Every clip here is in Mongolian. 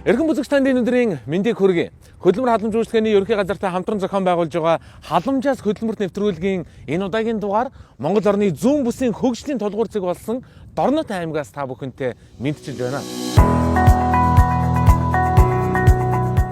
Эрхэм бүлэгч танд энэ өдрийн мэндийг хүргэе. Хөдөлмөр халамж үйлчилгээний ерөнхий газартай хамтран зохион байгуулж байгаа халамжаас хөдөлмөрт нэвтрүүлгийн энэ удаагийн дугаар Монгол орны зүүн бүсийн хөгжлийн тулгуур зэг болсон Дорнот аймгаас та бүхэнтэй мэдчилж байна.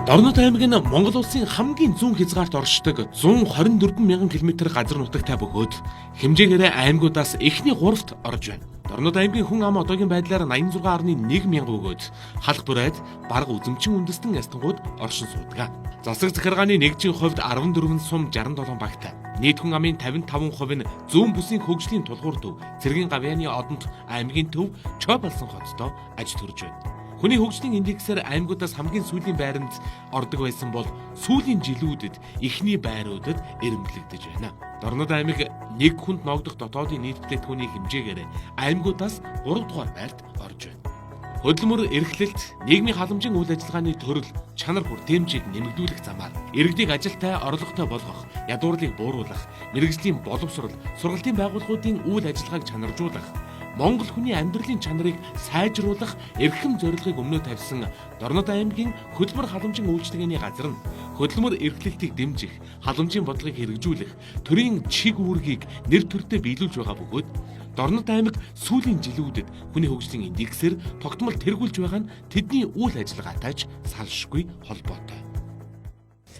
Дорнот аймаг нь Монгол улсын хамгийн зүүн хязгаарт оршдог 124 мянган км газар нутагтай бөгөөд хэмжээгээрээ аймагудаас эхний гуравт орж байна. Дорнод аймгийн хүн ам одоогийн байдлаар 86.1 мянга бөгөөд халах бүрээд бараг үзэмчин үндэстэн ястангууд оршин суудаг. Засаг захиргааны нэгжийн хувьд 14 сум 67 багтай. Нийт хүн амын 55% нь зүүн бүсийн хөгжлийн тулгуур төв, Цэргийн гавьяаны одонт аймгийн төв Чойбалсан хоттой аж төрж байна. Хүний хөгжлийн индексээр аймагудаас хамгийн сүүлийн байранд ордог байсан бол сүүлийн жилүүдэд эхний байруудад эрэмблэгдэж байна. Дорнод аймаг нэг хүнд ноогдох дотоодын нийт бүтээгдэхүүний хэмжээгээр аймагудаас 3 дугаар байрт орж байна. Хөдөлмөр эрхлэлт, нийгмийн халамжийн үйл ажиллагааны төрөл, чанар хүртээмжийг нэмэгдүүлэх замаар иргэдийг ажилтай, орлоготой болгох, ядуурлыг бууруулах, мэргэжлийн боловсрол, сургалтын байгууллагуудын үйл ажиллагааг чанаржуулах, Монгол хүний амьдралын чанарыг сайжруулах эрхэм зорилгыг өмнөө тавьсан Дорнод аймгийн хөдөлмөр халамжийн үйлчилгээний газар нь хөдөлмөр эрхлэлтийг дэмжих, халамжийн бодлогыг хэрэгжүүлэх, төрийн чиг үүргийг нэр төртөө биелүүлж байгаа бөгөөд Дорнод аймаг сүүлийн жилүүдэд хүний хөгжлийн индексээр тогтмол тэргүүлж байгаа нь тэдний үйл ажиллагаатай ч салшгүй холбоотой.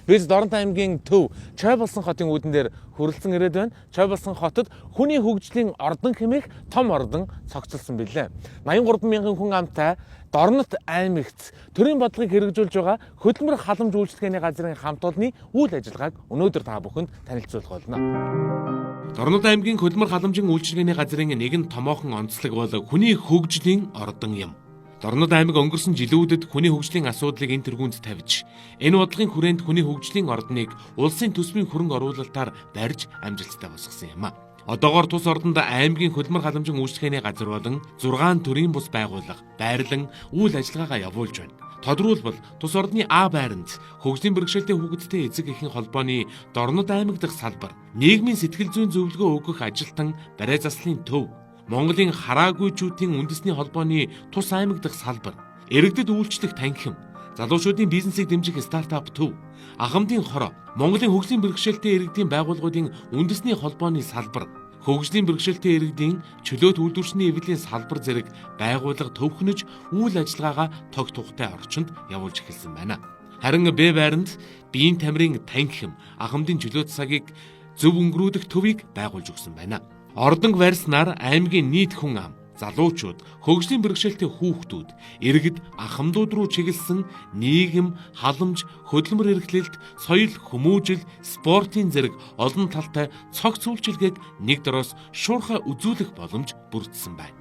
Бид Дорнот аймгийн төв Чойбалсан хотын үүдэн дээр хүрэлцэн ирээд байна. Чойбалсан хотод хүний хөгжлийн ордон хэмээх том ордон цогцолсон билээ. 83 мянган хүн амтай Дорнот аймагт төрийн бодлогыг хэрэгжүүлж байгаа хөдөлмөр халамж үйлчилгээний газрын хамт олонны үйл ажиллагааг өнөөдөр та бүхэнд танилцуулах болно. Дорнод аймгийн хөдөлмөр халамжийн үйлчилгээний газрын нэгэн томоохон онцлог бол хүний хөгжлийн ордон юм. Дорнод аймаг өнгөрсөн жилүүдэд хүний хөгжлийн асуудлыг энэ тэргуунд тавьж, энэ бодлогын хүрээнд хүний хөгжлийн ордныг улсын төсвийн хөрөнгө оруулалтаар барьж амжилттай босгосон юм а. Одоогоор тус ордонд аймгийн хөдөлмөр халамжийн үйлчилгээний газар болон 6 төрийн бус байгууллага байрлан үйл ажиллагаагаа явуулж байна. Тодруулбал тус ордны А байранд хөгжлийн бэрхшээлтэй хүүхэдтэй эцэг эхийн холбооны Дорнод аймаг дахь салбар, нийгмийн сэтгэл зүйн зөвлөгөө өгөх ажилтан барай заслын төв, Монголын хараагүйчүүдийн үндэсний холбооны тус аймаг дахь салбар, иргэдэд үйлчлэх танхим, залуучуудын бизнесийг дэмжих стартап төв, ахмадын хороо, Монголын хөгжлийн бэрхшээлтэй иргэдийн байгууллагуудын үндэсний холбооны салбар, хөгжлийн бэрхшээлтэй иргэдийн чөлөөт үйлдвэрчний эвлэлийн салбар зэрэг байгууллага төвхнөж үйл ажиллагаагаа тог тухтай орчинд явуулж эхэлсэн байна. Харин Б байранд биеийн тамирын танхим, ахмадын чөлөөт цагийг зөв өнгөрүүлэх төвийг байгуулж өгсөн байна. Ордонг барьснаар аймгийн нийт хүн ам, залуучууд, хөгжлийн бэрхшээлтэй хүүхдүүд, иргэд ахмадууд руу чиглэсэн нийгэм, халамж, хөдөлмөр эрхлэлт, соёл, хүмүүжил, спортын зэрэг олон талтай цогц үйлчилгээг нэг дороос шуурхай үзүүлэх боломж бүрдсэн байна.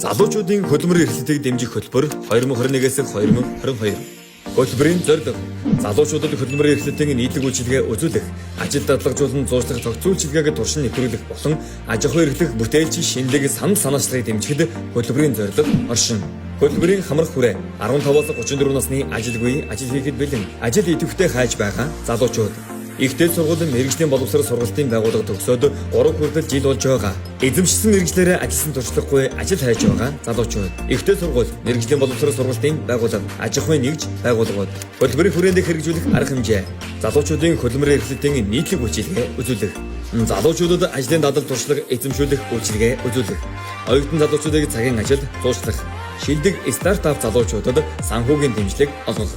Залуучуудын хөдөлмөр эрхлэлтийг дэмжих хөтөлбөр 2021-ээс 2022. Хөтөлбөрийн зорилго: залуучуудад хөдөлмөр эрхлэлтийн нийтлэг үйлчилгээ үзүүлэх, ажил дадлагжуулан зуучлах зохицол үйлчилгээг туршин нэвтрүүлэх болон аж ахуй эрхлэх бүтээлч шинэлэг санал санаачлагыг дэмжихэд хөтөлбөрийн зорилго оршино. Хөтөлбөрийн хамрах хүрээ: 15-аас 34 насны ажилгүй, ажил хийхэд бэлэн, ажил идэвхтэй хайж байгаа залуучууд. Их дээд сургуулийн мэргэжлийн боловсрол сургалтын байгууллага төгсөөд 3 хүртэл жил болж байгаа. Эзэмшсэн мэргэжлээрээ ажилласан туршлагагүй ажил хайж байгаа залуучууд. Их дээд сургууль, мэргэжлийн боловсрол сургалтын байгууллага, аж ахуйн нэгж байгууллагууд. Хөтөлбөрийн хүрээнд хэрэгжүүлэх арга хэмжээ. Залуучуудын хөдөлмөр эрхлэлтийн нийтлэг үйлчилгээ үзүүлэх. Залуучуудад ажлын дадал туршлага эзэмшүүлэх үйлчилгээ үзүүлэх. Оюутан залуучуудыг цагийн ажил зуучлах. Шилдэг стартап залуучуудад санхүүгийн дэмжлэг олгох.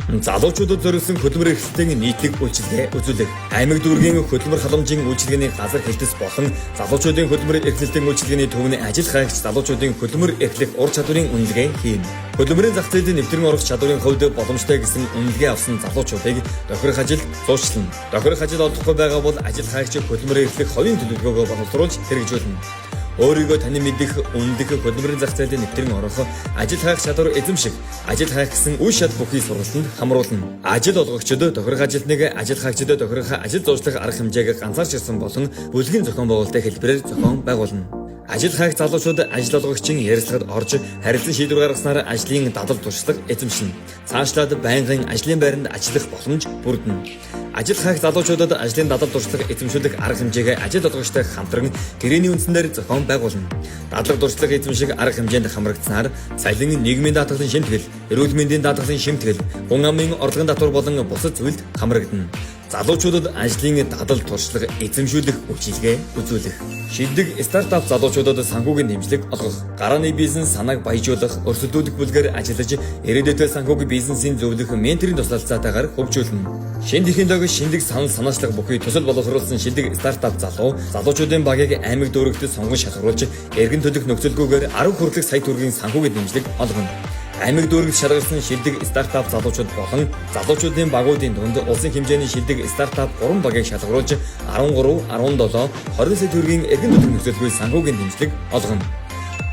Залуучуудад зориулсан хөдөлмөр эрхлэлтийн нийтлэг үйлчилгээ үзүүлэх. Аймаг дүүргийн хөдөлмөр халамжийн үйлчилгээний газар хэлтэс болон залуучуудын хөдөлмөр эрхлэлтийн үйлчилгээний төвний ажил хайгч залуучуудын хөдөлмөр эрхлэх ур чадварын үнэлгээ хийнэ. Хөдөлмөрийн зах зээлд нэвтрэн орох чадварын хувьд боломжтой гэсэн үнэлгээ авсан залуучуудыг тохирох ажилд зуучлана. Тохирох ажил олохгүй байгаа бол ажил хайгч хөдөлмөр эрхлэх хувийн төлөвлөгөөгөө боловсруулж хэрэгжүүлнэ. Өөрийгөө танин мэдэх, үнэлэх, хөдөлмөрийн зах зээлийн нэвтрэн орох, ажил хайх чадвар эзэмших, ажил хайх гэсэн үе шат бүхий сургалтанд хамруулна. Ажил олгогчид тохирох ажилтныг ажил хайгчдад тохирох ажил зуучлах арга хэмжээг ганцаарч ирсэн болон бүлгийн зохион байгуулалтын хэлбэрээр зохион байгуулна. Ажил хайх залуучууд ажил олгогчийн ярилцлагад орж харилцан шийдвэр гаргаснаар ажлын дадал туршлага эзэмшинэ. Цаашлаад байнгын ажлын байранд ажиллах боломж бүрдэнэ. Ажил хайх залуучуудад ажлын дадал туршлага эзэмшүүлэх арга хэмжээгээ ажил олгогчтой хамтран гэрээний үндсэн дээр зохион байгуулна. Дадлага туршлага эзэмших арга хэмжээнд хамрагдсанаар цалин, нийгмийн даатгалын шимтгэл, эрүүл мэндийн даатгалын шимтгэл, гун амын орлогын татвар болон бусад зүйлд хамрагдана. Залуучуудад ажлын дадал туршлага эзэмшүүлэх үйлчилгээ үзүүлэх. Шилдэг стартап залуучуудад санхүүгийн дэмжлэг олгох, гарааны бизнес санааг баяжуулах, өрсөлдүүлэх бүлгээр ажиллаж, ирээдүйдээ санхүүгийн бизнесийн зөвлөх менторын туслалцаатайгаар хөгжүүлнэ. Шинэ технологи, шинэлэг санал санаачлах бүхий төсөл боловсруулсан шилдэг стартап залуу залуучуудын багийг аймаг дүүрэгт сонгон шалгаруулж, эргэн төлөх нөхцөлгүйгээр 10 хүртэлх сая төгрөгийн санхүүгийн дэмжлэг олгоно. Аймаг дүүрэгт шалгарсан шилдэг стартап залуучууд болон залуучуудын багуудын дунд улсын хэмжээний шилдэг стартап 3 багийг шалгаруулж 13, 17, 20 сая төгрөгийн эргэн төлөх нөхцөлгүй санхүүгийн дэмжлэг олгоно.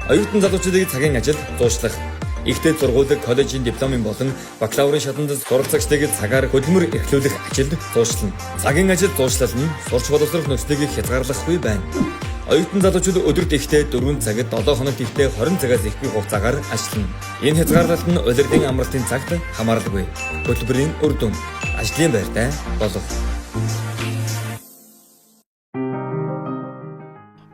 Оюутан залуучуудыг цагийн ажилд зуушлах. Ихтэй сургууль, коллежийн дипломын болон бакалаврын шатанд суралцагчдыг цагаар хөдөлмөр эрхлүүлэх ажилд зуушлана. Цагийн ажил зуушлал нь сурч боловсрох нөхцөлийг хязгаарлахгүй байна. Оюутан залуучууд өдөрт ихдээ 4 цагт 7 хоногт ихдээ 20 цагаас ихгүй хугацаагаар ажиллана. Энэ хязгаарлалт нь улирлын амралтын цагт хамааралгүй. Хөтөлбөрийн үр дүн ажлын байртай болох.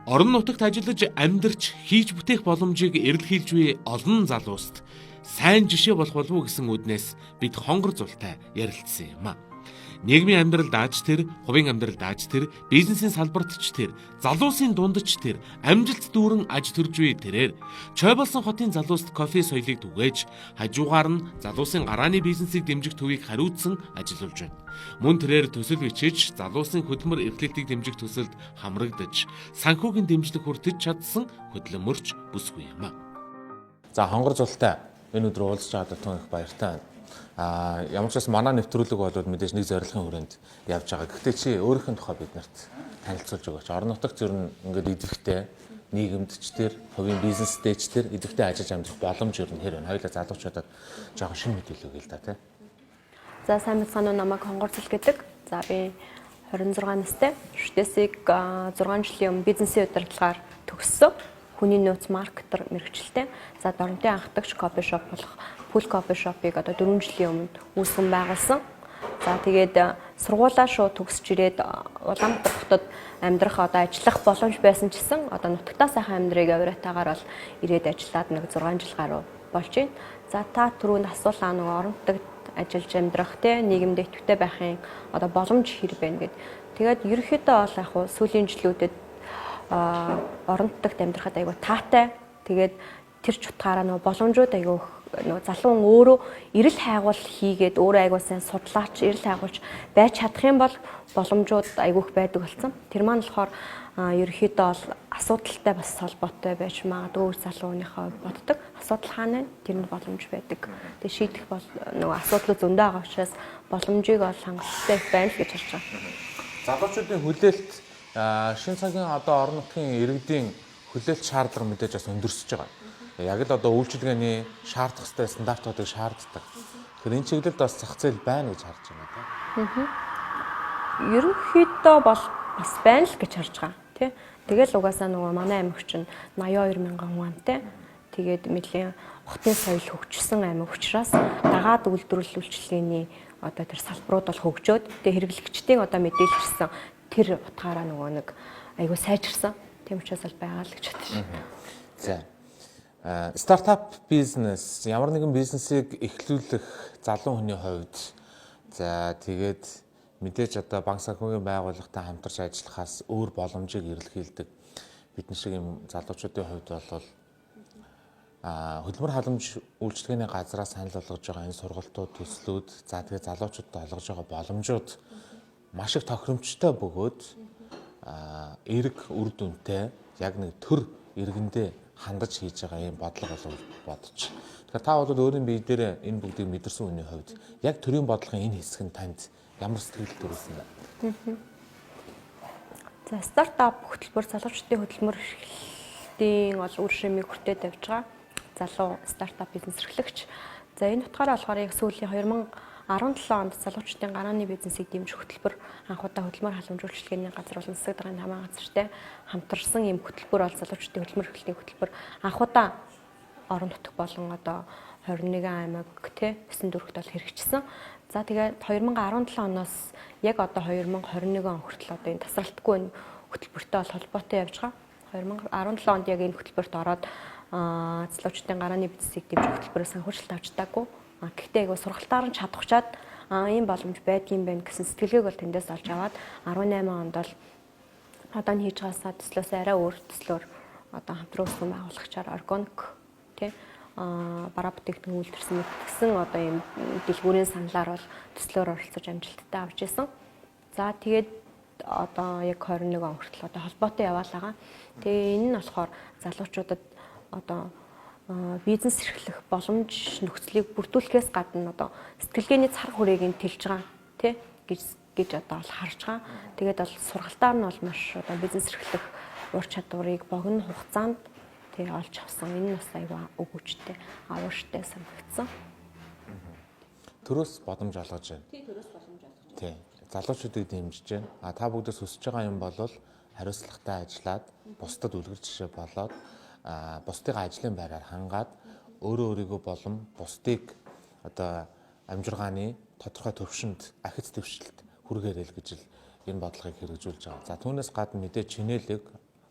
Орон нутагт ажиллаж амьдарч хийж бүтээх боломжийг эрэлхийлж буй олон залууст сайн жишээ болох болов уу гэсэн үүднээс бид хонгор зултай ярилцсан юм а. Нийгмийн амьдрал дааж тэр, хувийн амьдрал дааж тэр, бизнесийн салбарт ч тэр, залуусын дунд ч тэр, амжилт дүүрэн аж төрж буй тэрээр Чойболсон хотын залууст кофе соёлыг түгээж, хажуугаар нь залуусын гарааны бизнесийг дэмжих төвийг хариуцсан ажиллуулж байна. Мөн тэрээр төсөл бичиж, залуусын хөдөлмөр эрхлэлтийг дэмжих төсөлд хамрагдаж, санхүүгийн дэмжлэг хүртэж чадсан хөдөлмөрч бүсгүй юм а. За, хонгор зултай энэ өдөр уулзч байгаадаа тун их баяртай байна. Ямар ч байсан манай нэвтрүүлэг бол мэдээж нэг зорилгын хүрээнд явж байгаа. Гэхдээ чи өөрийнх нь тухай бид нарт танилцуулж өгөөч. Орон нутагт ер нь ингээд идэвхтэй нийгэмд ч тэр, хувийн бизнестэй ч тэр идэвхтэй ажиллаж амьдрах боломж ер нь хэр байна? Хоёулаа залуучуудад жоохон шинэ мэдээлэл өгье л да, тий. За, сайн мэцгаана уу, намайг Хонгор Зул гэдэг. За, би 26 настай. Шүтээсийг 6 жилийн өмнө бизнесийн удирдлагаар төгссөн. Хүний нөөц маркетер мэргэжилтэй. За, Доронтын анхдагч кофе шоп болох Пул кофе шопыг одоо 4 жилийн өмнө үүсгэн байгуулсан. За, тэгээд сургуулаа шууд төгсч ирээд Улаанбаатар хотод амьдрах, одоо ажиллах боломж байсан ч гэсэн одоо нутагтаа сайхан амьдрыг авиратаагаар бол ирээд ажиллаад нэг 6 жил гаруй болж байна. За, та түрүүнд асуулаа, нөгөө орон нутагт ажиллаж амьдрах, те, нийгэмд идэвхтэй байхын одоо боломж хэр байна гэд. Тэгээд ерөнхийдөө бол яг хуу сүүлийн жилүүдэд орон нутагт амьдрахад айгүй таатай. Тэгээд тэр ч утгаараа нөгөө боломжууд айгүй, нөгөө залуу хүн өөрөө эрэл хайгуул хийгээд, өөрөө айгүй сайн судлаач, эрэл хайгуулч байж чадах юм бол боломжууд айгүйх байдаг болсон. Тэр маань болохоор ерөнхийдөө бол асуудалтай бас холбоотой байж магадгүй залуу хүнийхээ хувьд боддог. Асуудал хаана вэ? Тэрэнд боломж байдаг. Тэгээ шийдэх бол нөгөө асуудлууд зөндөө байгаа учраас боломжийг бол хангалттай их байна л гэж харж байгаа. Залуучуудын хүлээлт, шинэ цагийн одоо орон нутгийн иргэдийн хүлээлт шаардлага мэдээж бас өндөрсөж байгаа. Яг л одоо үйлчилгээний шаардах ёстой стандартуудыг шаарддаг. Тэгэхээр энэ чиглэлд бас зах зээл байна гэж харж байна тийм. Ерөнхийдөө бол бас байна л гэж харж байгаа, тий. Тэгэл угаасаа нөгөө манай аймаг чинь 82 мянган хүн амтай. Тэгээд мэдлийн хотын соёл хөгжсөн аймаг учраас дагаад үйлдвэрлэл үйлчилгээний одоо тэр салбарууд бол хөгжөөд, тэгээ хэрэглэгчдийн одоо мэдээлэл тэр утгаараа нөгөө нэг айгүй сайжирсан. Тийм учраас л байгаа л гэж бодож байна. За. Стартап бизнес, ямар нэгэн бизнесийг эхлүүлэх залуу хүний хувьд, за, тэгээд мэдээж одоо банк санхүүгийн байгууллагатай хамтарч ажиллахаас өөр боломжийг эрэлхийлдэг бидний шиг юм залуучуудын хувьд бол хөдөлмөр халамж үйлчилгээний газраас санал болгож байгаа энэ сургалтууд, төслүүд, за, тэгээд залуучуудад олгож байгаа боломжууд маш их тохиромжтой бөгөөд эерэг үр дүнтэй, яг нэг төр иргэндээ хандаж хийж байгаа юм бодлого болов бодож. Тэгэхээр та бол өөрийн бие дээр энэ бүгдийг мэдэрсэн хүний хувьд яг төрийн бодлогын энэ хэсэг нь танд ямар сэтгэл төрүүлсэн бэ? За, стартап хөтөлбөр залуучдын хөдөлмөр эрхлэлтийн бол үр шимийг хүртээд явж байгаа. Залуу стартап бизнес эрхлэгч. За, энэ утгаараа болохоор яг сүүлийн 17 онд залуучдын гарааны бизнесийг дэмжих хөтөлбөр анх удаа хөдөлмөр халамж үйлчилгээний газар болон засаг даргын хамаа газартай хамтарсан ийм хөтөлбөр бол залуучдын хөдөлмөр эрхлэлтийн хөтөлбөр анх удаа орон нутаг болон одоо 21 аймаг тий 9 дүүрэгт бол хэрэгжсэн. За тэгээд 2017 оноос яг одоо 2021 он хүртэл одоо энэ тасралтгүй энэ хөтөлбөртэй бол холбоотой явж байгаа. 2017 онд яг энэ хөтөлбөрт ороод залуучдын гарааны бизнесийг дэмжих хөтөлбөрөөр санхүүжилт авч чадаагүй. Гэхдээ айгу сургалтаар нь чадахчаад ийм боломж байдгийн байх гэсэн сэтгэлгээг бол тэндээс олж аваад 18 онд бол одоо нь хийж байгаасаа төслөөс арай өөр төслөөр одоо хамтран үүсгэн байгуулагчаар органик тий бараа бүтээгдэхүүн үйлдвэрлэсэн гэсэн одоо ийм дэлгүүрийн саналаар бол төслөөр оролцож амжилттай авч исэн. За тэгээд одоо яг 21 он хүртэл одоо холбоотой яваалаа. Тэгээ энэ нь болохоор залуучуудад одоо бизнес эрхлэх боломж нөхцөлийг бүрдүүлэхээс гадна одоо сэтгэлгээний цар хүрээг нь тэлж байгаа тий гэж одоо бол харж байгаа. Тэгээд бол сургалтаар нь бол маш одоо бизнес эрхлэх ур чадварыг богино хугацаанд тий олж авсан. Энэ нь бас аюу өгөөжтэй, авууштай санагдсан. Төрөөс боломж олгож байна. Тий, төрөөс боломж олгож байна. Тий. Залуучуудыг дэмжиж байна. А та бүгдээс хүсэж байгаа юм бол хариуцлагатай ажиллаад бусдад үлгэр жишээ болоод бусдын ажлын байраар хангаад өөрөө өөрийгөө болон бусдыг одоо амжиргааны тодорхой төвшөнд ахиц дэвшилт хүргээрэй л гэж л энэ бодлогыг хэрэгжүүлж байгаа. За түүнээс гадна мэдээ чинээлэг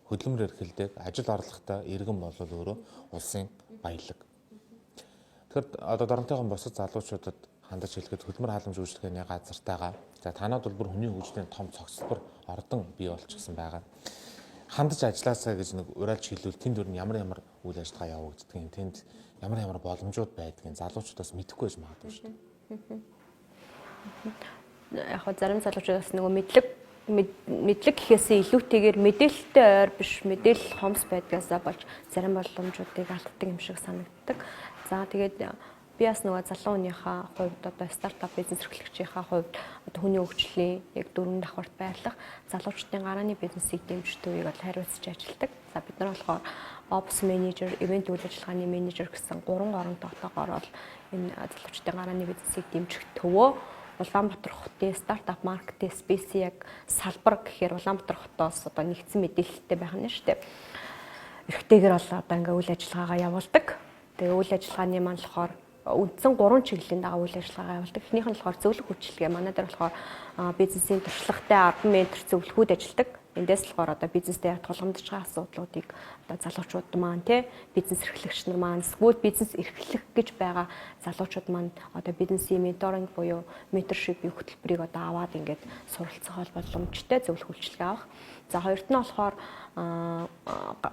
хөдөлмөр эрхэлдэг ажил орлоготой иргэн бол өөрөө улсын баялаг. Тэгэхээр одоо Доронтойхон бусад залуучуудад хандаж хэлэхэд хөдөлмөр халамж үйлчилгээний газартайгаа за танад бол бүр хүний хөгжлийн том цогцлбор ордон бий болчихсон байгаа. Хандаж ажилласаа гэж нэг уриалж хэлвэл тэнд өөр нь ямар ямар үйл ажиллагаа явагддаг юм, тэнд ямар ямар боломжууд байдгийг залуучуудаас мэдэхгүй байж магадгүй шүү дээ. Яг хөө зарим залуучуудаас нөгөө мэдлэг гэхээсээ илүүтэйгээр мэдээлэлтэй ойр биш мэдээлэл хомс байдгаасаа болж зарим боломжуудыг алддаг юм шиг санагддаг. За тэгээд би бас нөгөө залуу хүнийхээ хувьд одоо стартап бизнес эрхлэгчийнхээ хувьд одоо хүний хөгжлийн яг дөрвөн давхарт байрлах залуучдын гарааны бизнесийг дэмжих төвийг бол хариуцж ажилладаг. За бид нар болохоор Ops manager, ивент үйл ажиллагааны менежер гэсэн гурван орон тогтоогоор бол энэ залуучдын гарааны бизнесийг дэмжих төвөө Улаанбаатар хотын стартап маркетинг спейс яг салбар гэхээр Улаанбаатар хотоос одоо нэгдсэн мэдээлэлтэй байх нь шүү дээ. Эрхтэйгэр бол одоо ингээ үйл ажиллагаагаа явуулдаг. Тэгээ үйл ажиллагааны маань болохоор үндсэн 3 чиглэлийн дагуу үйл ажиллагаагаа явуулдаг. Эхнийх нь болохоор зөвлөх үйлчилгээ. Манай дээр болохоор бизнесийн туршлагатай 10 ментор зөвлөхүүд ажилладаг. Эндээс болохоор одоо бизнестэй тулгамдж байгаа асуудлуудыг одоо залуучууд маань тий бизнес эрхлэгч нар маань эсвэл бизнес эрхлэх гэж байгаа залуучууд маань одоо бизнесийн менторинг буюу менторшипийн хөтөлбөрийг одоо аваад ингээд суралцах боломжтой зөвлөх үйлчилгээ авах. За хоёрт нь болохоор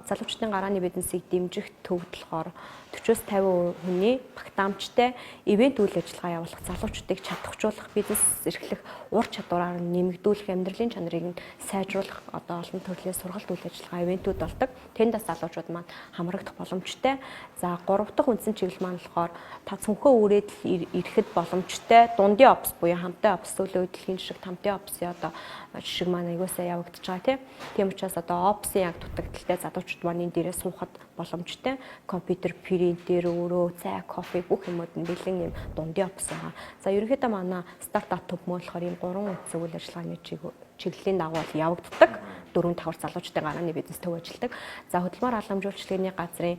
залуучдын гарааны бизнесийг дэмжих төвд болохоор 40-50 хүний багтаамжтай ивент үйл ажиллагаа явуулах, залуучуудыг чадахжуулах, бизнес эрхлэх ур чадвараар нэмэгдүүлэх, амьдралын чанарыг нь сайжруулах одоо олон төрлийн сургалт үйл ажиллагаа ивентүүд болдог. Тэнд бас залуучууд маань хамрагдах боломжтой. За гурав дахь үндсэн чиглэл маань болохоор та цүнхөө үрээд ирэхэд боломжтой дундын офс буюу хамтын офс, сүүлийн үед дэлхийн жишг хамтын офсын одоо жишг маань аягүй сайн явагдаж байгаа тийм. Тийм учраас одоо офсын яг дутагдaltaй залуучууд маань энэ дээрээ суухад боломжтой. Компьютер, принтер, өөрөө цай, кофе бүх юмуд нь бэлэн юм дундын офс байгаа. За ерөнхийдөө манай стартап төв мөн болохоор ийм гурван үндсэн үйл ажиллагааны чиглэлийн дагуу бол явагддаг. Дөрвөн давхар залуучдын гарааны бизнес төв ажилладаг. За хөдөлмөр халамж үйлчилгээний газрын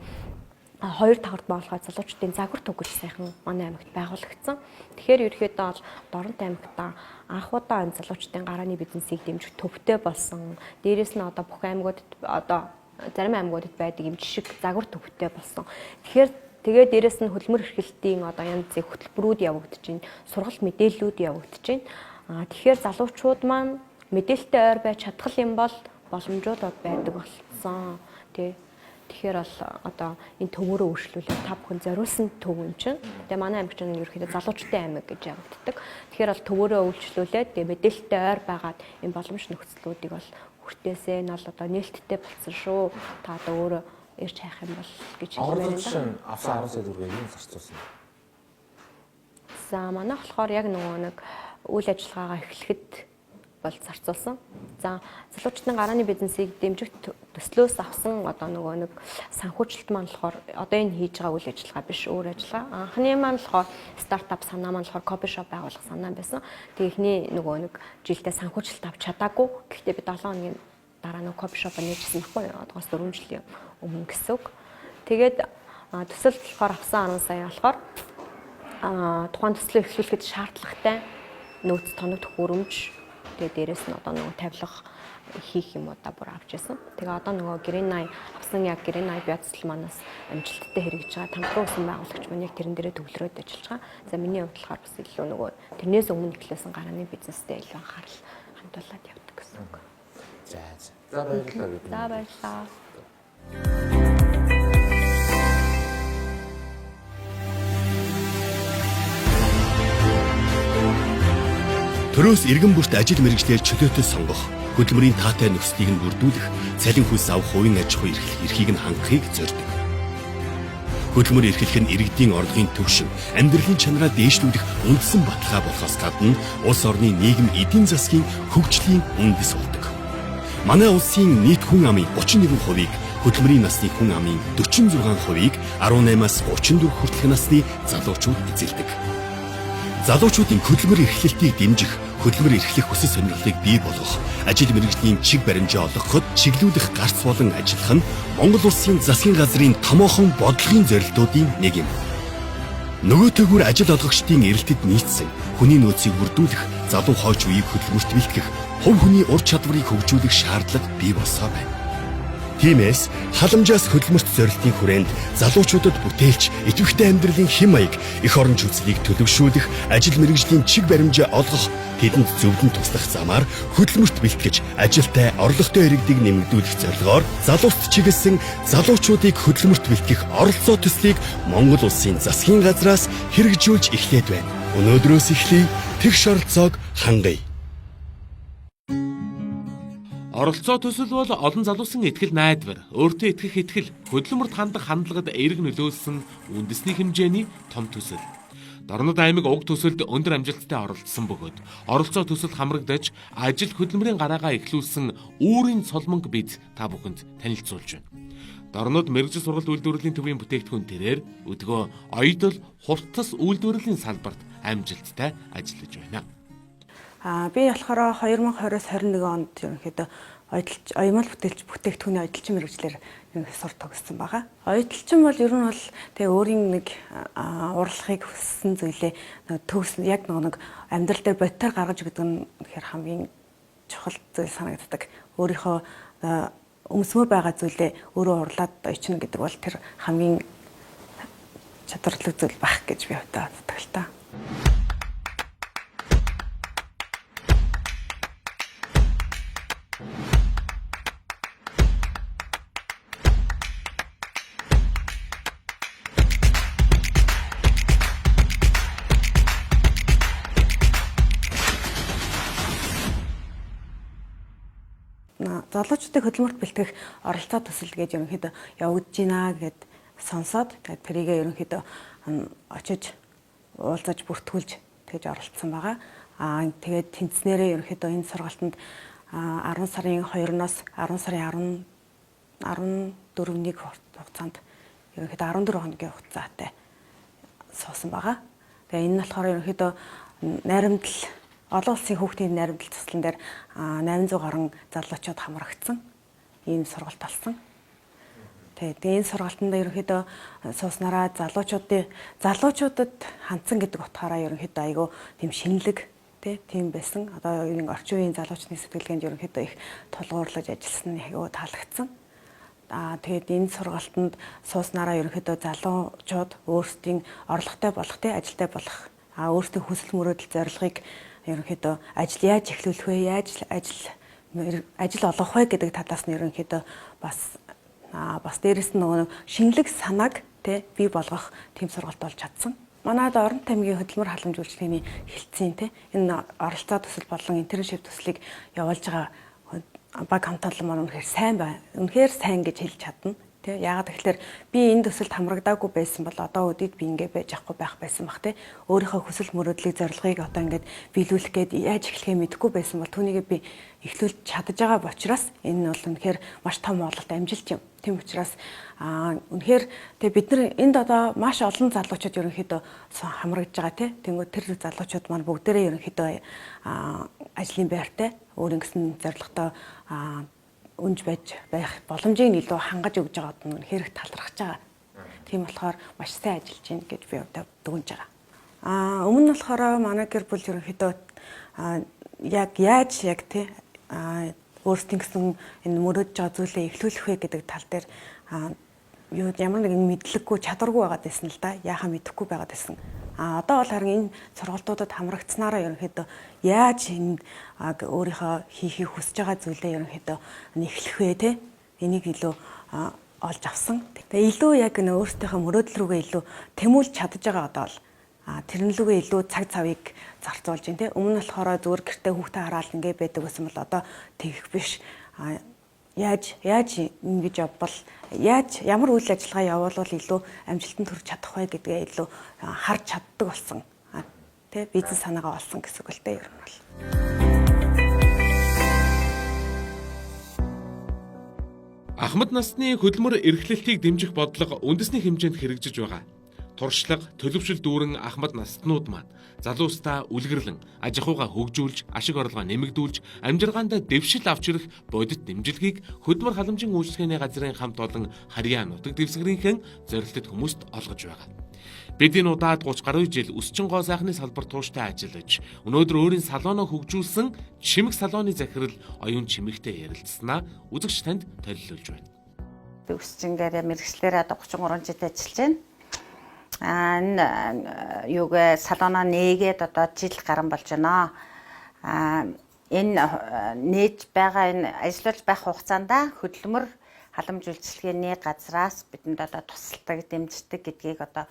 хоёр давхарт боолгой залуучдын загвар төв гэж сайхан манай аймагт байгуулагдсан. Тэгэхээр ерөнхийдөө бол Доронт аймагта анх удаа энэ залуучдын гарааны бизнесийг дэмжих төвтэй болсон. Дээрээс нь одоо бүх аймагуудад одоо зарим аймагуудад байдаг юм жишг загвар төвтэй болсон. Тэгэхээр тэгээ дээрээс нь хөдөлмөр эрхлэлтийн одоо янз бүрийн хөтөлбөрүүд явагдаж байна. Сургалт мэдээллүүд явагдаж байна. Тэгэхээр залуучууд маань мэдээлэлтэй ойр байж чадах юм бол боломжууд байдаг болсон. Тэ. Тэгэхээр бол одоо энэ төвөөрөө өөрчлүүлээд та бүхэн зориулсан төв юм чинь. Тэгээ манай аймаг чинь ерөнхийдөө залуучдын аймаг гэж явагддаг. Тэгэхээр бол төвөөрөө өөрчлүүлээд тэгээ мэдээлэлтэй ойр байгаад энэ боломж нөхцлүүдийг бол хүртээсээ нь бол одоо нээлттэй болсон шүү. Та одоо өөрөө ирж хайх юм бол гэж хэлмээр байна. Авсан 10 сая төгрөгийг юу зарцуулсан бэ? За манай болохоор яг нөгөө нэг үйл ажиллагаагаа эхлэхэд бол зарцуулсан. За, залуучдын гарааны бизнесийг дэмжих төслөөс авсан одоо нөгөө нэг санхүүжилт маань болохоор одоо энэ хийж байгаа үйл ажиллагаа биш, өөр ажиллагаа. Анхны маань болохоор стартап санаа маань болохоор coffee shop байгуулах санаа байсан. Тэгээ эхний нөгөө нэг жилдээ санхүүжилт авч чадаагүй. Гэхдээ би 7 хоногийн дараа нөгөө coffee shop нээжсэн байхгүй юу? Одоогоос 4 жилийн өмнө гэсэн үг. Тэгээд төсөлд болохоор авсан 10 сая болохоор тухайн төслөө эхлүүлэхэд шаардлагатай нөөц, тоног төхөөрөмж, тэгээ дээрэс нь одоо нөгөө тавилга хийх юм уу да бүр авч байсан. Тэгээ одоо нөгөө Green 80 авсан, яг Green 80 био төсөл манаас амжилттай хэрэгжиж байгаа. Тамтруу усан байгуулагч маань яг тэрэн дээрээ төвлөрөөд ажиллаж байгаа. За, миний хувьд болохоор бас илүү нөгөө тэрнээс өмнө эхлэсэн гарааны бизнестэй илүү анхаарал хандуулад явдаг гэсэн үг. За. За, баярлалаа бид. За, баярлалаа. Төрөөс иргэн бүрт ажил мэргэжлээр чөлөөтэй сонгох, хөдөлмөрийн таатай нөхцөлийг нь бүрдүүлэх, цалин хөлс авах хувийн аж ахуй эрхлэх эрхийг нь хангахыг зорьдог. Хөдөлмөр эрхлэх нь иргэдийн орлогын түвшин, амьдралын чанараа дээшлүүлэх үндсэн баталгаа болохоос гадна улс орны нийгэм, эдийн засгийн хөгжлийн үндэс болдог. Манай улсын нийт хүн амын 31%-ийг, хөдөлмөрийн насны хүн амын 46%-ийг 18-аас 34 хүртэлх насны залуучууд эзэлдэг. Залуучуудын хөдөлмөр эрхлэлтийг дэмжих, хөдөлмөр эрхлэх хүсэл сонирхлыг бий болгох, ажил мэргэжлийн чиг баримжаа олгоход чиглүүлэх гарц болон ажиллах нь Монгол улсын засгийн газрын томоохон бодлогын зорилтуудын нэг юм. Нөгөөтэйгүр ажил олгогчдын эрэлтэд нийцсэн хүний нөөцийг бүрдүүлэх, залуу хойч үеийг хөдөлмөрт бэлтгэх, хувь хүний ур чадварыг хөгжүүлэх шаардлага бий болсоор байна. Тиймээс халамжаас хөдөлмөрт зорилтын хүрээнд залуучуудад бүтээлч, идэвхтэй амьдралын хэм маяг, эх орон үзлийг төлөвшүүлэх, ажил мэргэжлийн чиг баримжаа олгох, тэдэнд зөвлөн туслах замаар хөдөлмөрт бэлтгэж, ажилтай, орлоготой иргэдийг нэмэгдүүлэх зорилгоор залууст чиглэсэн залуучуудыг хөдөлмөрт бэлтгэх оролцоо төслийг Монгол улсын засгийн газраас хэрэгжүүлж эхлээд байна. Өнөөдрөөс эхлэе, тэгш оролцоог хангая. Оролцоо төсөл бол олон залуусын итгэл найдвар, өөртөө итгэх итгэл, хөдөлмөрт хандах хандлагад эерэг нөлөөлсөн үндэсний хэмжээний том төсөл. Дорнод аймаг уг төсөлд өндөр амжилттай оролцсон бөгөөд оролцоо төсөл хамрагдаж ажил хөдөлмөрийн гараагаа эхлүүлсэн үүрийн цолмонг бид та бүхэнд танилцуулж байна. Дорнод мэргэжил сургалт үйлдвэрлэлийн төвийн бүтээгдэхүүн тэрээр өдгөө оёдол хувцас үйлдвэрлэлийн салбарт амжилттай ажиллаж байна. Би болохоор 2020-оос 21 онд ерөнхийдөө оёдолч, оёмол бүтээлч бүтээгдэхүүний оёдолчин мэргэжлээр ерөнхийдөө сур төгссөн байгаа. Оёдолчин бол ер нь бол тэгээ өөрийн нэг урлахыг хүссэн зүйлээ төгс яг нэг амьдрал дээр бодитоор гаргаж өгдөг нь тэгэхээр хамгийн чухал зүйл санагддаг. Өөрийнхөө өмсмөр байгаа зүйлээ өөрөө урлаад очино гэдэг бол тэр хамгийн чадварлаг зүйл байх гэж би хувьдаа боддог л та. Залуучуудыг хөдөлмөрт бэлтгэх оролцоо төсөл гэж ерөнхийдөө явагдаж байна гэд сонсоод, тэгээд тэрийгээ ерөнхийдөө очиж уулзаж бүртгүүлж тэгж оролцсон байгаа. Тэгээд тэнцнэрээ ерөнхийдөө энэ сургалтанд 10 сарын 2-оос 10 сарын 10 14-ний хугацаанд ерөнхийдөө 14 хоногийн хугацаатай суусан байгаа. Тэгээ энэ нь болохоор ерөнхийдөө найрамдал олон улсын хүүхдийн найрамдал туслан дээр 800 гаруй залуучууд хамрагдсан ийм сургалт болсон. Тэгээ энэ сургалтанд ерөнхийдөө сууснараа залуучуудад хандсан гэдэг утгаараа ерөнхийдөө айгүй тийм шинэлэг тийм байсан. Одоо энэ орчин үеийн залуучны сэтгэлгээнд ерөнхийдөө их тулгуурлаж ажилласан нь айгүй таалагдсан. Тэгээд энэ сургалтанд сууснараа ерөнхийдөө залуучууд өөрсдийн орлоготой болох, ажилтай болох, өөрсдийн хүсэл мөрөөдөл зорилгыг ерөнхийдөө ажил яаж эхлүүлэх вэ, яаж ажил олгох вэ гэдэг талаас нь ерөнхийдөө бас дээрэс нь нөгөө шинэлэг санааг бий болгох тийм сургалт болж чадсан. Манай Дорнод аймгийн хөдөлмөр халамж үйлчилгээний хэлтсийн энэ оролцоо төсөл болон internship төслийг явуулж байгаа баг хамтаалал маань үнэхээр сайн байна. Үнэхээр сайн гэж хэлж чадна. Тэ, яагаад гэхээр би энэ төсөлд хамрагдаагүй байсан бол одоо өдөрт би ингэ байж авахгүй байх байсан бах, тэ. Өөрийнхөө хүсэл мөрөөдлийг, зорилгыг одоо ингээд биелүүлэх гээд яаж эхлэхээ мэдэхгүй байсан бол түүнийгээ би эхлүүлж чадаж байгаа учраас энэ нь бол үнэхээр маш том ололт, амжилт юм. Тийм учраас үнэхээр тэ, бид нар энд одоо маш олон залуучууд ерөнхийдөө хамрагдж байгаа, тэ. Тэнгүүд тэр залуучууд маань бүгдээрээ ерөнхийдөө ажлын байртай, өөрийн гэсэн зорилготой үнж байж байх боломжийг илүү хангаж өгж байгаад нь үнэхээр их талархаж байгаа. Тийм болохоор маш сайн ажиллаж байна гэж би одоо дүгнж байгаа. Өмнө нь болохоор манай гэр бүл ерөнхийдөө яг яаж яг тий өөрсдийн гэсэн энэ мөрөөдөж байгаа зүйлээ эхлүүлэх вэ гэдэг тал дээр юу ямар нэгэн мэдлэггүй, чадваргүй байгаад байсан л да. Яахаа мэдэхгүй байгаад байсан. Одоо бол харин энэ сургалтуудад хамрагдсанараа ерөнхийдөө яаж энэ өөрийнхөө хийхийг хүсэж байгаа зүйлээ ерөнхийдөө эхлэх вэ, те, энийг илүү олж авсан. Тэгээ илүү яг нэ өөрсдийнхөө мөрөөдөл рүүгээ илүү тэмүүлж чадаж байгаа одоо бол тэрэн лүгээ илүү цаг цавыг зарцуулж байна, те. Өмнө нь болохоор зүгээр гэртээ хүүхдээ хараад ингээ байдаг гэсэн бол одоо тэгэх биш. Яаж ингэж явбал, яаж ямар үйл ажиллагаа явуулвал илүү амжилтанд хүрч чадах вэ гэдгээ илүү харж чаддаг болсон. Тэ, бизнес санаагаа олсон гэсэн үг л дээ ер нь бол. Ахмад насны хөдөлмөр эрхлэлтийг дэмжих бодлого үндэсний хэмжээнд хэрэгжиж байгаа. Туршлага, төлөвшил дүүрэн ахмад настнууд маань залуустаа үлгэрлэн аж ахуйгаа хөгжүүлж, ашиг орлогоо нэмэгдүүлж, амжиргаандаа дэвшил авч ирэх бодит дэмжлэгийг хөдөлмөр халамжийн үйлчилгээний газрын хамт олон харьяа нутаг дэвсгэрийнхэн зорилтод хүмүүст олгож байгаа. Бид энэ удаад 30 гаруй жил өсчин гоо сайхны салбар тууштай ажиллаж, өнөөдөр өөрийн салоноо хөгжүүлсэн Чимэг салоны захирал Оюун Чимэгтэй ярилцсанаа үзэгч танд толилуулж байна. Би өсчингээрээ мэргэжлээрээ одоо 33 жил ажиллаж байна. Энэ юугээ салоноо нээгээд одоо жил гарan болж байна. Энэ нээж байгаа, энэ ажиллаж байх хугацаанд хөдөлмөр халамж үйлчилгээний газраас бидэнд одоо тусалдаг, дэмждэг гэдгийг одоо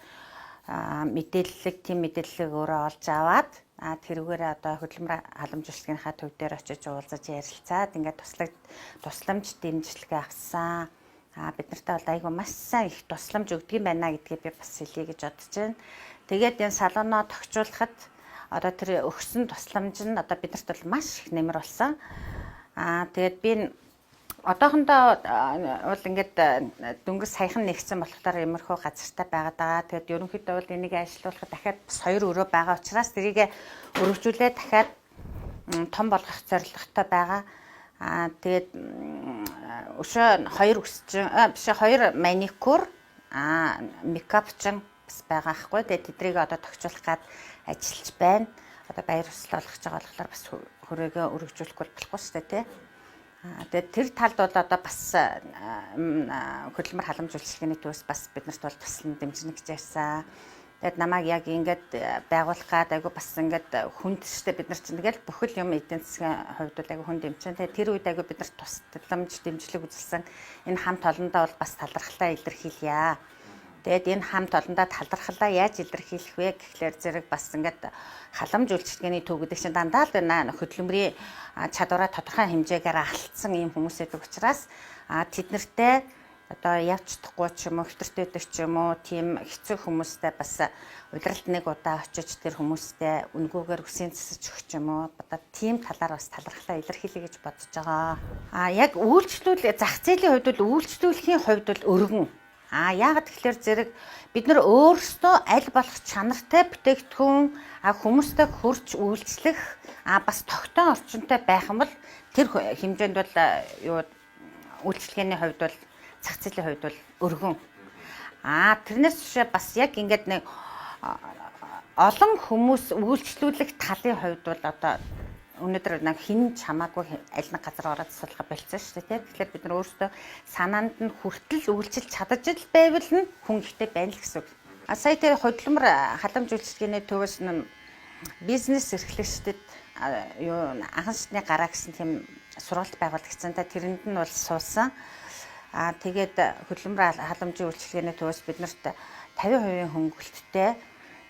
мэдээллийг, тийм мэдээллийг өөрөө олж аваад, тэрүүгээрээ одоо хөдөлмөр халамж үйлчилгээнийхаа төв дээр очиж уулзаж ярилцаад ингээд тусламж дэмжлэгээ авсан. Бид нартай бол айгүй маш сайн их тусламж өгдөг юм байна гэдгийг би бас хэлье гэж бодож байна. Тэгээд энэ салоноо тохижуулахад одоо тэр өгсөн тусламж нь одоо биднэрт бол маш их нэмэр болсон. Тэгээд би одоохондоо бол ингээд дөнгөж саяхан нэгсэн болохоор иймэрхүү газартай байгаад байгаа. Тэгээд ерөнхийдөө бол энийг ажилуулахад дахиад бас хоёр өрөө байгаа учраас тэрийг өргөжүүлээ дахиад том болгох зорилготой байгаа. Тэгээд өшөө хоёр өсчин биш, хоёр маникюр, мейкапчин бас байгаа хгүй. Тэгээд тэдрийг одоо тохижуулах гад ажиллаж байна. Одоо баяр хөсөл болгож байгаа болохоор бас хүрээгээ өргөжүүлэхгүй болохгүй шүү дээ, тий. Тэгээд тэр талд бол одоо бас хөдөлмөр халамж үйлчилгээний төвөөс бас биднэрт бол туслан дэмжинэ гэж ярьсан. Тэгээд намайг яг ингээд байгуулах гад айгу бас ингээд хүнд штэ, бид нар чинь тэгэл бүхэл юм эдийн засгийн хувьд бол айгу хүнд юм чинь. Тэгээд тэр үед айгу бид нар тусламж дэмжлэг үзүүлсэн энэ хамт олондоо бол бас талархлаа илэрхийлье. Тэгээд энэ хамт олондоо талархлаа яаж илэрхийлэх вэ гэхлээр зэрэг бас ингээд халамж үйлчилгээний төв гэдэг чинь дандаа л байна хөдөлмөрийн чадвараа тодорхой хэмжээгээр алдсан ийм хүмүүс байдаг учраас тэд нартэй одоо явж чадахгүй ч юм уу, хэвтэртэй байдаг ч юм уу, тийм хэцүү хүмүүстэй бас улиралд нэг удаа очиж тэр хүмүүстэй үнгүүгээр үсийн засаж өгч юм уу, одоо тийм талаар бас талархлаа илэрхийлье гэж бодож байгаа. Яг үйлчлүүл зах зээлийн хувьд бол үйлчлүүлэхийн хувьд бол өргөн. Яагаад тэгэхээр зэрэг бид нар өөрсдөө аль болох чанартай бүтээгдэхүүн хүмүүстэй хурж үйлчлэх, бас тогтоон орчинтой байх юм бол тэр хэмжээнд бол юу үйлчилгээний хувьд бол зах зээлийн хувьд бол өргөн. Тэрнээс биш бас яг ингээд нэг олон хүмүүс үйлчлүүлэх талын хувьд бол одоо өнөөдөр нэг хэн ч хамаагүй аль нэг газар ороод засуулга болцсон шүү дээ, тийм. Тэгэхээр бид нар өөрсдөө санаанд нь хүртэл үйлчилж чадаж л байвал нь хүн ихтэй байна л гэсэн үг. Сая тэр хөдөлмөр халамж үйлчилгээний төвөөс нь бизнес эрхлэгчдэд юу анхан шатны гараа гэсэн тийм сургалт байгуулагдсан. Та тэрэнд нь бол суусан. Тэгээд хөдөлмөр халамжийн үйлчилгээний төвөөс биднэрт 50% хөнгөлөлттэй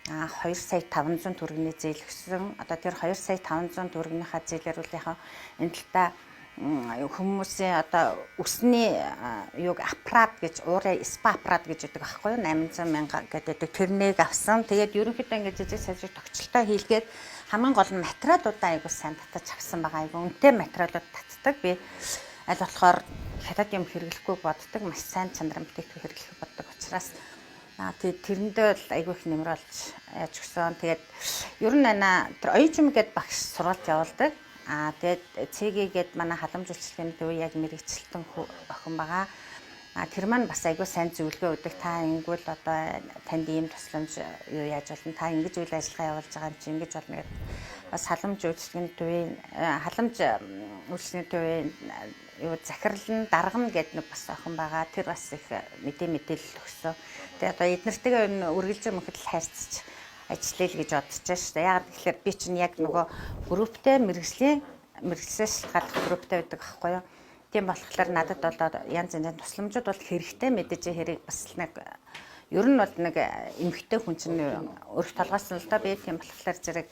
2 сая 500 төгрөгийн зээл өгсөн. Одоо тэр 2 сая 500 төгрөгнийхаа зээлээр бол яг энэ талтаа Хүмүүсийн одоо үсний юуг аппарат гэж уурын спа аппарат гэж гэдэг аахгүй юу, 800 мянга гэдэг тэрнийг авсан. Тэгээд ерөнхийдөө ингээд жижиг сажиг тогтчлолтой хийлгээд хамгийн гол нь материалуудаа айгуу сайн татаж авсан байгаа. Айгуу үнэтэй материалууд татдаг. Би аль болохоор хятад юм хэрэглэхгүй боддог. Маш сайн чанарын бүтээгдэхүүн хэрэглэх боддог учраас тэгээд тэрэндээ бол айгүй их нэмэр болж яаж өгсөн. Тэгээд ер нь ана тэр оюужим гээд багш сургалт явуулдаг. Тэгээд ЦГ гээд манай халамж үйлчилгээний төв яг мэрэгчлэлтэн охин байгаа. Тэр маань бас айгүй сайн зөвлөгөө өгдөг. Та ингэвэл одоо танд ийм тусламж юу яаж болно? Та ингэж үйл ажиллагаа явуулж байгаа юм чи ингэж болно гэдэг. Бас халамж үйлчилгээний төвийн халамж үйлчилгээний төвийн юу захирал нь дарга нь гэдэг нэг бас охин байгаа. Тэр бас их мэдээлэл өгсөн. Тэгээ одоо эднэртэйгээ энэ үргэлжлэн мөнхөд л хайрцаж ажиллая л гэж бодож байна шүү дээ. Яг тэгэхээр би чинь яг нөгөө групптэй мэргэжлээс шалтгааллах групптэй байдаг аахгүй юу? Тийм болохоор надад бол янз янзын тусламжууд бол хэрэгтэй, мэдээж хэрэг бас нэг ер нь бол нэг эмэгтэй хүн чинь өрх толгойсон л да, би тийм болохоор зэрэг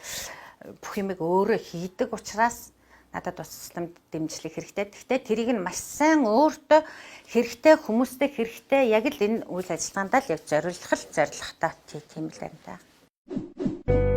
бүх юмыг өөрөө хийдэг учраас надад бас тусламж дэмжлэг хэрэгтэй. Гэхдээ тэрийг нь маш сайн өөртөө хэрэгтэй, хүмүүстэй хэрэгтэй яг л энэ үйл ажиллагаанд л яг зориулах л зорилготой тийм л байна та.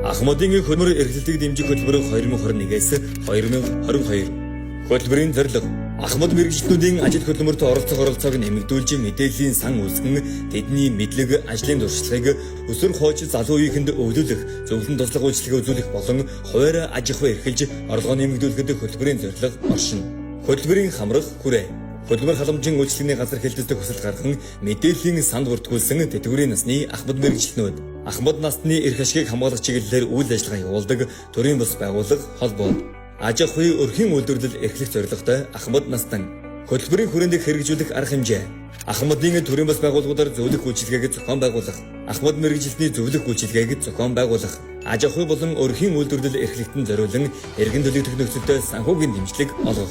Ахмадын хөдөлмөр эрхлэлтийг дэмжих хөтөлбөр 2021-ээс 2022. Хөтөлбөрийн зорилго: Ахмад мэргэжилтнүүдийн ажил хөдөлмөрт оролцох оролцоог нэмэгдүүлж, мэдээллийн сан үүсгэн тэдний мэдлэг, ажлын туршлагыг өсвөр хойч залуу үеийнхэнд өвлүүлэх, зөвлөн туслах үйлчилгээ үзүүлэх болон хувиар аж ахуй эрхэлж орлогоо нэмэгдүүлэхэд хөтөлбөрийн зорилго оршино. Хөтөлбөрийн хамрах хүрээ. Хөдөлмөр халамжийн үйлчилгээний газар хэлтсдэг хүсэл гарган мэдээллийн санд бүртгүүлсэн тэтгэврийн насны ахмад мэргэжилтнүүд. Ахмад насны эрх ашигыг хамгаалах чиглэлээр үйл ажиллагаа явуулдаг төрийн бус байгууллага холбоод. Аж ахуйн өрхийн үйлдвэрлэл эрхлэх зорилготой ахмад настан. Хөтөлбөрийн хүрээнд хэрэгжүүлэх арга хэмжээ. Ахмадын төрийн бас байгууллагуудаар зөвлөх үйлчилгээг зохион байгуулах. Ахмад мэргэжилтний зөвлөх үйлчилгээг зохион байгуулах. Аж ахуй болон өрхийн үйлдвэрлэл эрхлэгтэн зориулан эргэн төлөгдөх нөхцөлтэй санхүүгийн дэмжлэг олгох.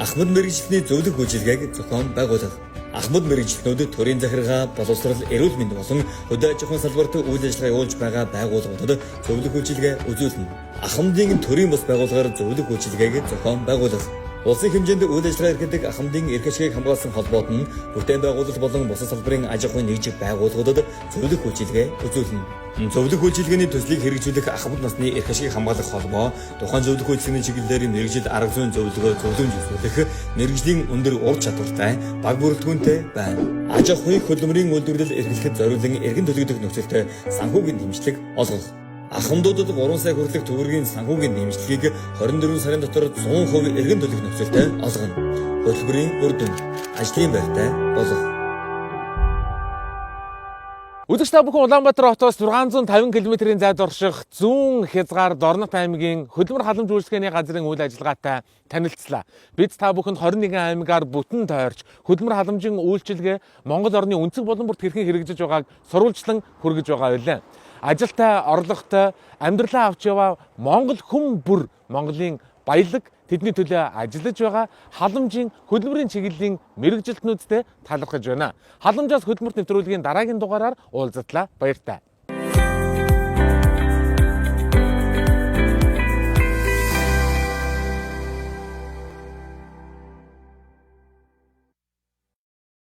Ахмад мэргэжилтний зөвлөх үйлчилгээг зохион байгуулах. Ахмад мэргэжилтнүүд төрийн захиргаа, боловсрол, эрүүл мэнд болон хөдөө аж ахуйн салбарт үйл ажиллагаа явуулж байгаа байгууллагуудад зөвлөх үйлчилгээ үзүүлнэ. Ахмадын төрийн бус байгууллагаар зөвлөх үйлчилгээг зохион байгуулах. Улсын хэмжээнд үйл ажиллагаа эрхэлдэг ахмадын эрх ашигыг хамгаалсан холбоот нь бүтээн байгуулалт болон бусад салбарын аж ахуйн нэгжих байгууллагуудад зөвлөх үйлчилгээ үзүүлнэ. Зөвлөх үйлчилгээний төслийг хэрэгжүүлэх ахмад насны эрх ашигыг хамгаалах холбоо тухайн зөвлөх үйлчилгээний чиглэлээр мэргэжил арга зүйн зөвлөгөө зөвлөмж үзүүлэх мэргэжлийн өндөр ур чадвартай баг бүрэлдэхүүнтэй байна. Аж ахуйн хөдөлмөрийн үйлдвэрлэл эрхлэхэд зориулан эргэн төлөгдөх нөхцөлтэй санхүүгийн дэмжлэг олгох. Ахмадуудад 3 сая хүртэлх төгрөгийн санхүүгийн дэмжлэгийг 24 сарын дотор 100% эргэн төлөх нөхцөлтэй олгоно. Хөтөлбөрийн үр дүн ажлын байртай болох. Үзэгч та бүхэн Улаанбаатар хотоос 650 км-ийн зайд орших зүүн хязгаар Дорнот аймгийн хөдөлмөр халамж үйлчилгээний газрын үйл ажиллагаатай танилцлаа. Бид та бүхэнд 21 аймгаар бүтэн тойрч хөдөлмөр халамжийн үйлчилгээ Монгол орны өнцөг болон бүрт хэрхэн хэрэгжиж байгааг сурвалжлан хүргэж байгаа байлаа. Ажилтай, орлоготой, амьдралаа авч яваа Монгол хүн бүр Монголын баялаг, тэдний төлөө ажиллаж байгаа халамжийн хөдөлмөрийн чиглэлийн мэргэжилтнүүдтэй талархаж байна. Халамжаас хөдөлмөрт нэвтрүүлгийн дараагийн дугаараар уулзтлаа. Баяртай.